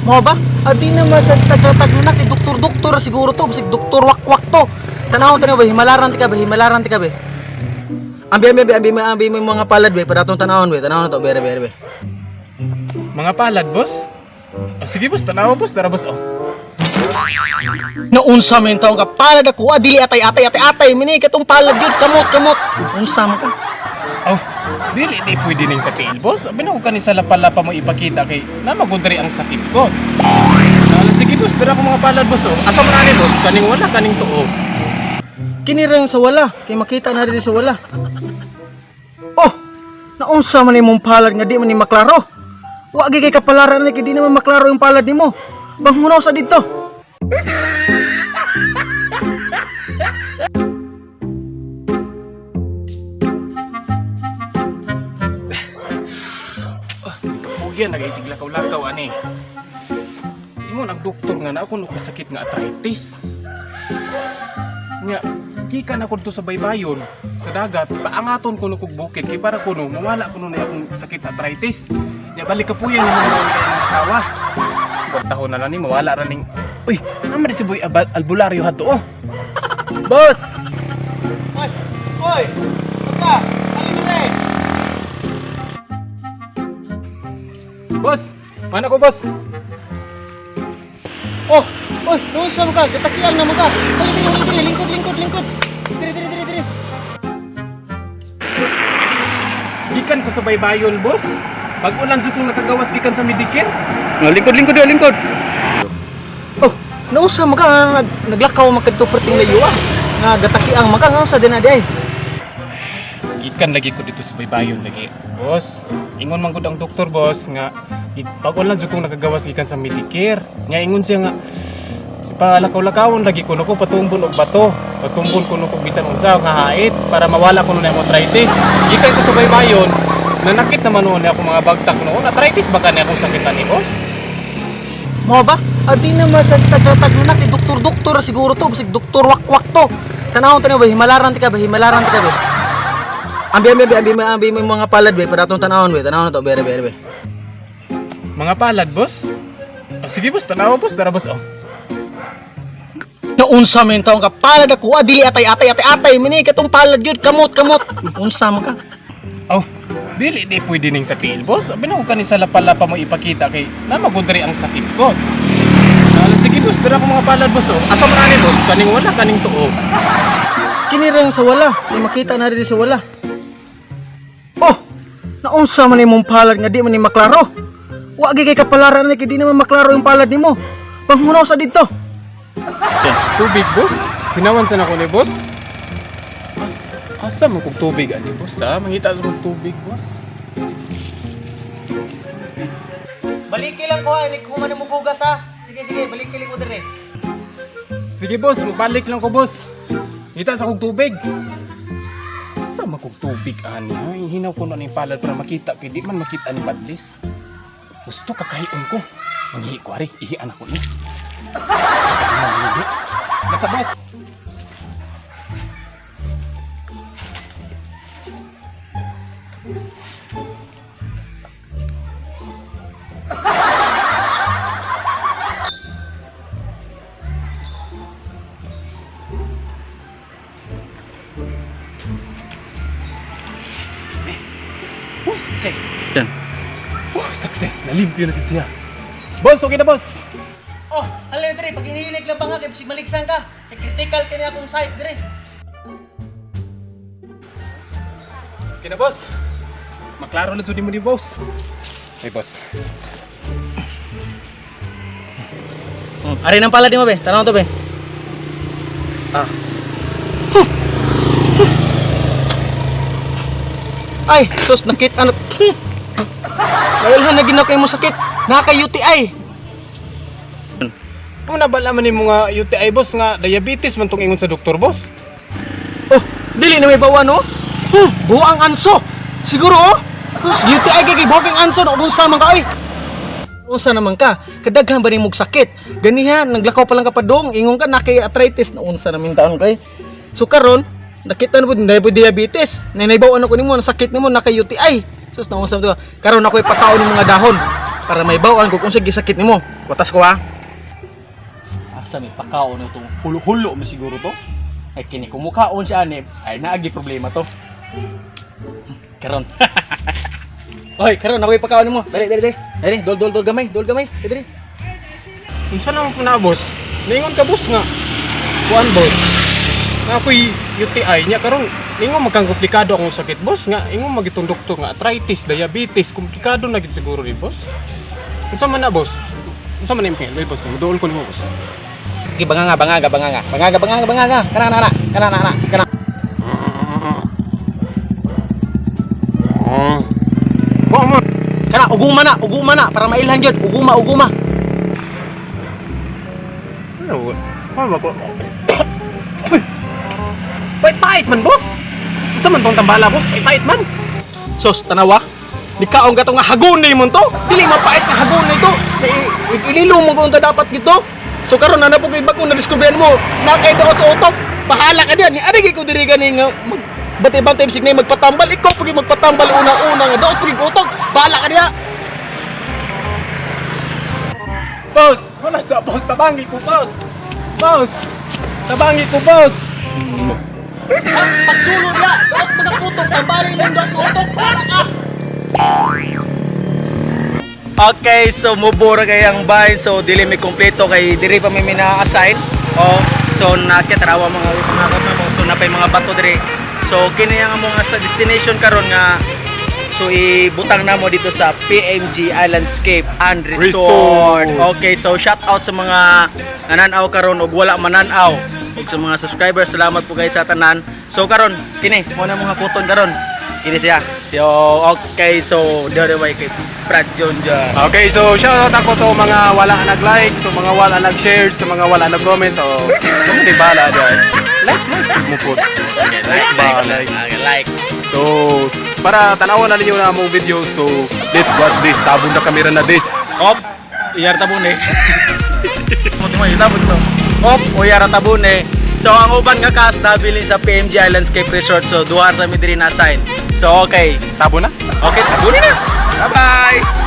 Mo ba? Adi naman sa tagtag na kay doktor-doktor siguro to, bisig doktor wakwak to. Tanaw tanaw ba himalaran ti ka ba himalaran ti ka ba. Ambi ambi ambi ambi ambi ambi mga palad be para atong tanawon be, tanawon na to bere bere be. Mga palad, boss? O, sige, boss. Tanawa, boss. Tara, boss, oh. Naunsa man taong ka palad ako, ah, dili atay atay atay atay mini katong palad gyud kamot kamot. Unsa man ka? Oh, dili di pwede ning sa tiil, boss. Abi na ko kani sa lapalapa mo ipakita kay na magudri ang sakit ko. Ah, sige, boss. Dara ko mga palad, boss, oh. Asa man ani, boss? Kaning wala, kaning tuo. Kini ra yung sa wala, kay makita na diri sa wala. Oh, naunsa man imong palad nga di man ni maklaro. Wa gyud kay kapalaran ni kay di naman maklaro yung palad nimo. Banghunaw sa didto. Kapugian nagaisig lakaw-lakaw ani. Imo nagdoktor nga na ako no sakit nga arthritis. Nga gikan ako dito sa baybayon sa dagat, paangaton ko no kog bukid kay para kuno mawala kuno na akong sakit sa arthritis. Nya balik kapuyan ni mo kay mga tawa. Buwan na lang ni mawala ra ning. Uy, naman di si Boy Albularyo hadto oh. Boss! Oy! Oy! Basta! Alin dire? Boss! Mana ko boss? Oh! Oy! Naunsa man ka? Gatakian na man ka. Dali dali dali lingkod lingkod lingkod. Diri diri diri diri. Gikan ko sa baybayon, boss. Bag-o lang jud kong nakagawas gikan sa Medicare. Lingkod lingkod dili lingkod. Oh, naunsa man ka naglakaw man kadto perting layo ah. Nga gatakiang man ka nga sa dinadi ay. Gikan lagi ko dito sa baybayon lagi. Boss, ingon man gud ang doktor boss nga bag-o lang jud kong nakagawas gikan sa Medicare. Nga ingon siya nga ipalakaw-lakawon lagi ko ko patumbon og bato. Patumbon ko ko bisan unsa nga hait para mawala ko na ang arthritis. Gikan ko sa baybayon, nanakit naman noon ako mga bagtak noon. Arthritis ba kani akong sakitan ni boss? Mo ba? Adi naman sa tagtag na kay doktor-doktor siguro to, bisig doktor wakwak to. Tanaw tanaw ba himalaran ti ka ba himalaran ti ka ba. Ambi ambi ambi ambi ambi ambi mga palad be para atong tanawon be, tanawon na to bere bere be. Mga palad, boss? O, sige boss, tanawa boss, tara boss oh. Naunsa man taong ka palad ako, ah, dili atay atay atay atay mini katong palad gyud kamot kamot. Unsa man ka? Oh, dili di pwede ning sa tiil, boss. Abi na ko kani sa lapalapa mo ipakita kay na magudri ang sakit ko. Ah, sige boss, dara ko mga palad boss oh. Asa man ani boss? Kaning wala, kaning tuo. Kini ra yung sa wala, kay makita na diri sa wala. Oh, naunsa man imong palad nga di man ni maklaro. Wa gyud kay kapalaran ni kay di naman maklaro yung palad nimo. Panghunaw sa didto. Tubig boss? Hinawan sa nako ni boss? Asa man kog tubig ani boss ha? Mangita sa kog tubig boss. Baliki lang ko ha, ni kuman mo bugas ha. Sige sige, baliki lang ko dire. Sige boss, mabalik lang ko boss. Ngita sa kog tubig. Asa man kog tubig ani? Ay, hinaw ko na ning palad para makita kay di man makita ni Badlis. Gusto kakahion ko. Manghi ko ari, ihian ako ni. Nasabot. Oh, success. Yan. Oh, success. Nalimpyo na gid siya. Boss, okay na boss. Oh, halin dire pag inihilig lang ba nga kay bisig maligsan ka. Kay critical kini akong site dire. Okay na boss. Maklaro na jud mo ni boss. Hey boss. Ari nang palad nimo be, tanaw to be. Ah. Ay, sus nakit ano. Dahil na ginaw kay mo sakit. Naka UTI. Ano na ba laman ni mga UTI boss nga diabetes man tong ingon sa doktor boss? Oh, dili na may bawa no. Buang anso. Siguro oh. Sus, UTI kay kay buang anso na unsa man ka ay. Unsa naman ka? Kadaghan ba nimog sakit? Ganihan, naglakaw pa lang ka padong, ingon ka nakay arthritis na unsa namin taon kay. So karon, nakita na pud na pud diabetes. Nanaybaw ano ko nimo, ang sakit nimo naka UTI. Sus, naunsa man to. Karon ako ipakaon ng mga dahon. Para may bawaan ko kung sige sakit nimo. Watas ko ha. Asa may pakaon na itong hulo-hulo mo siguro to. Ay kini kumukaon siya ani, ay naagi problema to. Karon. Oy, karon ako'y pakaon nimo. Dali, dali, dali. Dali, dol dol dol gamay, dol gamay. Dali, dali. Unsa naman po na, boss? Ningon ka, boss, nga. Kuan, boss. Nga ako'y UTI niya karon. Ningon magkang komplikado akong sakit, boss. Nga ingon magitong doktor nga arthritis, diabetes, komplikado na gid siguro ni boss. Unsa man na, boss? Unsa man imong boss? Muduol ko nimo, boss. Gi banganga, banganga, banganga. Banganga, banganga, banganga. Kana kana kana kana kana. Wa mo. Kana uguma na para mailhan jud. Uguma, uguma. Ano? Wa ba ko? Pait-pait man, boss. Unsa man tong tambala, boss? Pait-pait man. Sos, tanawa. Nikaon ka to nga hagunay mo to. Dili mapait nga hagunay to. Ililo mo kung dapat gito. So karon na na po kay bag-o na diskubrihan mo. Nakay daot sa utok. Bahala ka diyan. Ani ko diri gani nga mag bantay-bantay bisig na magpatambal. Ikaw pag magpatambal una-una nga daot pag utok. Bahala ka diya. Boss, wala sa boss, tabangi ko, boss. Boss. Tabangi ko, boss. Pagsulod ya, daot mga utok, tambali lang daot utok. Bahala ka. Okay, so mubura kay ang bay. So dili mi kompleto kay diri pa mi mina-assign. Oh, so nakitarawa mga mga mga so napay mga bato diri. So kini ang among sa destination karon nga so ibutang namo dito sa PMG Islandscape and Resort. Resort. Okay, so shout out sa mga nananaw karon ug wala mananaw. Ug sa mga subscribers, salamat po kayo sa tanan. So karon kini mo na mga kuton karon. Kini siya. So okay, so dire way kay Brad John dyan. Okay, so shoutout ako sa mga wala nag-like, sa mga wala nag-share, sa mga wala nag-comment. So, kamo ni bala dyan. Like, like mo po. Like, ba, like. Okay, like. So, para tanawan na ninyo na among video, so let's watch this. Tabon na kamera na this. Op, iyar tabune. Mo mo tabon to. Op, uyar tabune. So ang uban nga cast nabili sa PMG Islandscape Resort. So duha ra mi diri na sign. So okay. Tabon na? Okay, tabune na. Bye-bye.